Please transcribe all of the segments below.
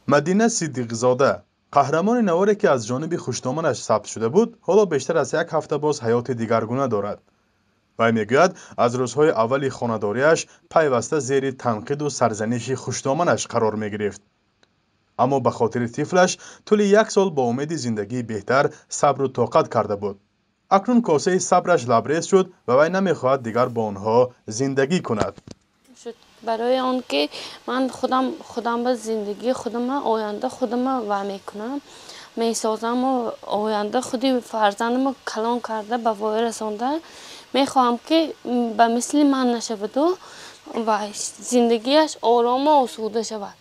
Мадина Сиддиқзода, қаҳрамони наворе, ки аз ҷониби хушдоманаш сабт шуда буд, ҳоло бештар аз як ҳафта боз ҳаёти дигаргуна дорад. Вай мегӯяд, аз рӯзҳои аввали хонадориаш пайваста зери танқиду сарзаниши хушдоманаш қарор мегирифт. Аммо ба хотири тифлаш тӯли як сол бо умеди зиндагии беҳтар сабру тоқат карда буд. Акнун косаи сабраш лабрез шуд ва вай намехоҳад дигар бо онҳо зиндагӣ кунад. Барои он ки ман худам ба зиндагии худама, оянда худама ва мекунам, месозаму оянда худи фарзандама калон карда ба воя расонда мехоҳам, ки ба мисли ман нашаваду ва зиндагиаш орому осуда шавад.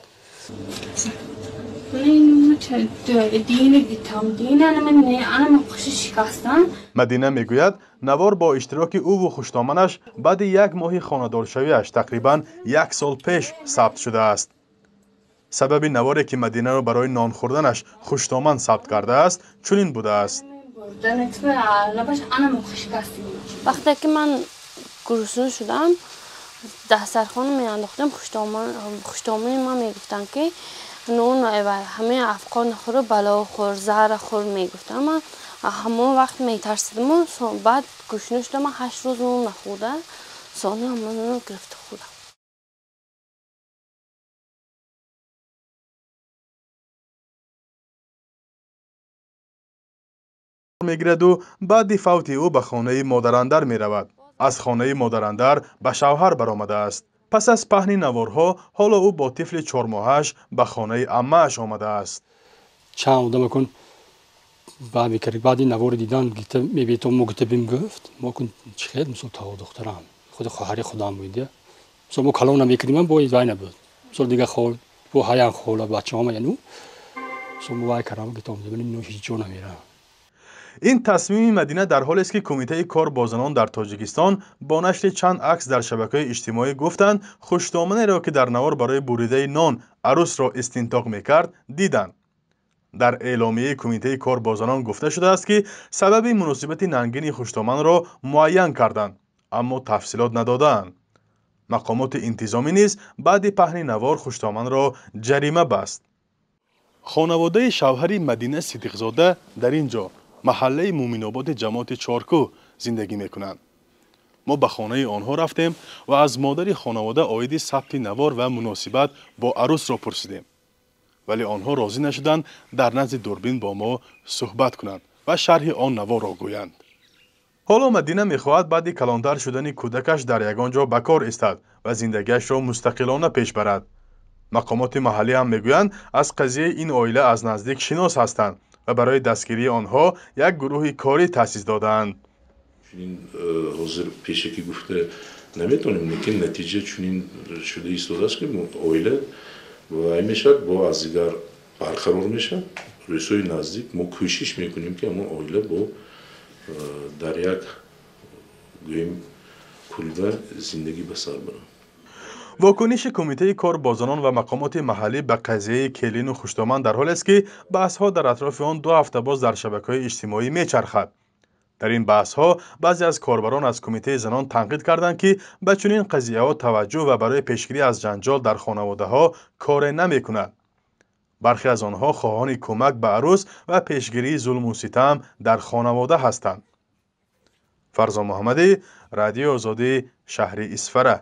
Мадина мегӯяд, навор бо иштироки ӯву хушдоманаш баъди як моҳи хонадоршавиаш тақрибан як сол пеш сабт шудааст. Сабаби наворе, ки Мадинаро барои нон хӯрданаш хушдоман сабт кардааст, чунин будааст. Вақте ки ман гурусна шудам, дастархона меандохтем, хушдомани ман мегуфтанд, ки нон ҳамаи афқон нахӯру бало хӯр, заҳра хӯр мегуфтам. Ман ҳамон вақт метарсидиму баъд гушна шудам, ман 8 рӯз нон нахӯрда, сони ҳамонро гирифта хӯрдам. Мегираду баъди фавти ӯ ба хонаи модарандар меравад. Аз хонаи модарандар ба шавҳар баромадааст. Пас аз паҳни наворҳо ҳоло ӯ бо тифли 4 моҳааш ба хонаи аммааш омадааст. Чанд одам акун баъд мекард, баъди навори дидан гита мебето, мо гита бим гуфт, мо кун чӣ хел, мисол, то духтарам худи хоҳари худам буд, мисол, мо калон намекардим, бо вай набуд, мисол, дига хол бо ҳаян хола бачаҳома, яну мисол, мо вай кардам, гита омадем, ино ҳеҷ ҷо намерам. Ин тасмими Мадина дар ҳолест, ки Кумитаи кор бо занон дар Тоҷикистон бо нашри чанд акс дар шабакаҳои иҷтимоӣ гуфтанд, хушдоманеро, ки дар навор барои буридаи нон арӯсро истинтоқ мекард, диданд. Дар эъломияи Кумитаи кор бо занон гуфта шудааст, ки сабаби муносибати нангини хушдоманро муайян карданд, аммо тафсилот надодаанд. Мақомоти интизомӣ низ баъди паҳни навор хушдоманро ҷарима баст. Хонаводаи шавҳари Мадина Сидиқзода дар ин ҷо, маҳаллаи Муъминободи ҷамоати Чоркӯҳ, зиндагӣ мекунанд. Мо ба хонаи онҳо рафтем ва аз модари хонавода оиди сабти навор ва муносибат бо арӯсро пурсидем, вале онҳо розӣ нашуданд дар назди дурбин бо мо суҳбат кунанд ва шарҳи он наворро гӯянд. Ҳоло Мадина мехоҳад баъди калонтар шудани кӯдакаш дар ягон ҷо ба кор истад ва зиндагиашро мустақилона пеш барад. Мақомоти маҳаллӣ ҳам мегӯянд, аз қазияи ин оила аз наздик шинос ҳастанд ва барои дастгирии онҳо як гурӯҳи корӣ таъсис додаанд. Чунин ҳозир пешакӣ гуфта наметавонем, лекин натиҷа чунин шуда истодааст, ки оила вай мешавад, бо аз дигар барқарор мешавад. Рӯзҳои наздик мо кӯшиш мекунем, ки ҳамон оила бо дар як, гӯем, кулба зиндагӣ ба сар баранд. Вокуниши Кумитаи кор бо занон ва мақомоти маҳаллӣ ба қазияи келину хушдоман дар ҳолест, ки баҳсҳо дар атрофи он 2 ҳафта боз дар шабакаҳои иҷтимоӣ мечархад. Дар ин баҳсҳо баъзе аз корбарон аз Кумитаи занон танқид карданд, ки ба чунин қазияҳо таваҷҷӯҳ ва барои пешгирӣ аз ҷанҷол дар хонаводаҳо коре намекунад. Бархе аз онҳо хоҳони кӯмак ба арӯс ва пешгирии зулму ситам дар хонавода ҳастанд. Фарзон Муҳаммадӣ, Радиои Озодӣ, шаҳри Исфара.